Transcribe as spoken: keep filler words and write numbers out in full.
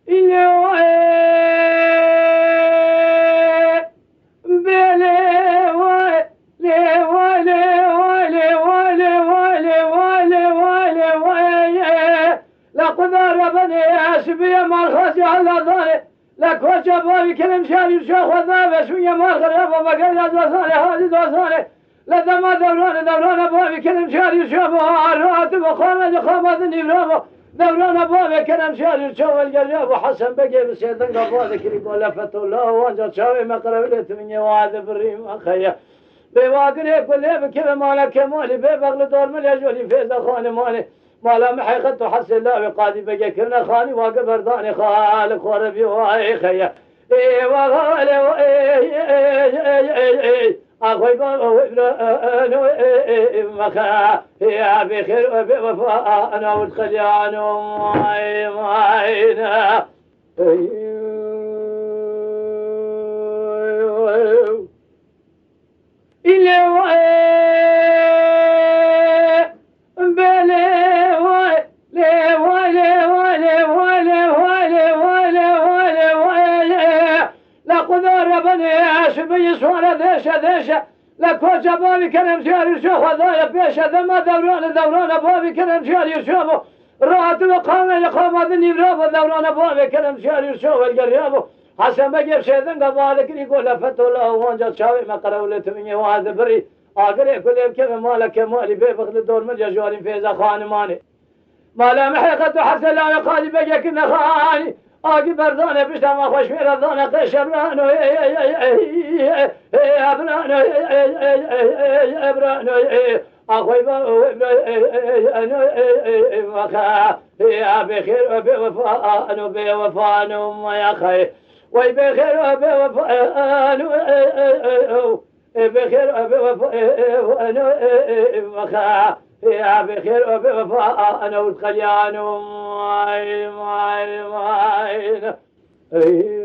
Îlê wayê, bê lê wayê, lê wayê, lê wayê, lê wayê, lê wayê, lê wayê, lê wayê, lê wayê. La quda rebenê, ez biyê malxazî hela danê. La koça bavî kilim şarî şo xwe dave, şûye mal xirabo, vegera dozanê, halî dozanê. Li dema dewranê, dewrana bavê kerem şarî şabo, arati bo, xamedê xamadin îvrabo. Dewrana bavê kerem şarî şabo, welgeriyabo, Hesen Begê bi sêdinga bavê kirî bo lefeto, la wanca çavê me qirewlê timingê wade birî me xeye. Bê wadirê ku lê bi keve mala kemalî, bê bexli dormilê jolî fêza xanimanê. Mala me heqet û hesê lawê qadî bege kirine xanî, wage berdanê xalê xwe re bî wayê xeye. Ê, wa, wa, le, wa, ê, ê, ê, ê, ê, ê, ê. Axoy ba, o, bra, a, a, no, ê, ê, ê, maxa. Ê, a, bê xêr, o, bê wefa, a, a, na, wut, xelya, no, may, may, na. Ê, ê, ê, ê. Îlê wayê, belê wayê, lê wayê, lê wayê, lê wayê, lê wayê, lê wayê, lê wayê, lê wayê. La quda rebenê, ez biyî sware dêşe, dêşe. La koça bavî kerem şarî şo xwe daye pêşe, dema dewranê, dewrana bavî kerem şarî şo bo. Rahat ve qame ye qama de nîvra bo, dewrana bavê kerem şarî şo welgeriya bo. Hesen Begê şêdinga bale kirî, go lefet ola, wanca çavê me qerewle timingê wade birî. Agirê ku lê bikeve mala kemalî, bê bixli dormil ya jwarîn fêza xanimanê. Mala me heqet û hese lawê Xalî Begê kirine xanî. Agî berdane pişta me xweş fêra dane qeşe brano, ê, ê, ê, ê, ê, ê, ê, brano, ê, ê, ê, ê, ê, ê, brano, ê. Axoy ba, ê, ê, ê, ê, ê, ê, ê, ê, ê, vaxa. Ê, a, bê xêr, ê, bê wefa, a, ano, bê wefa, ano, maya xay. Wey bê xêr, ê, bê wefa, e, ano, e, e, e, e, o. Ê, bê xêr, ê, bê wefa, e, e, ano, e, e, e, vaxa. Ê, a, bê xêr, ê, bê wefa, a, ano, wut xelya, ano, may, may, may, na. Ey.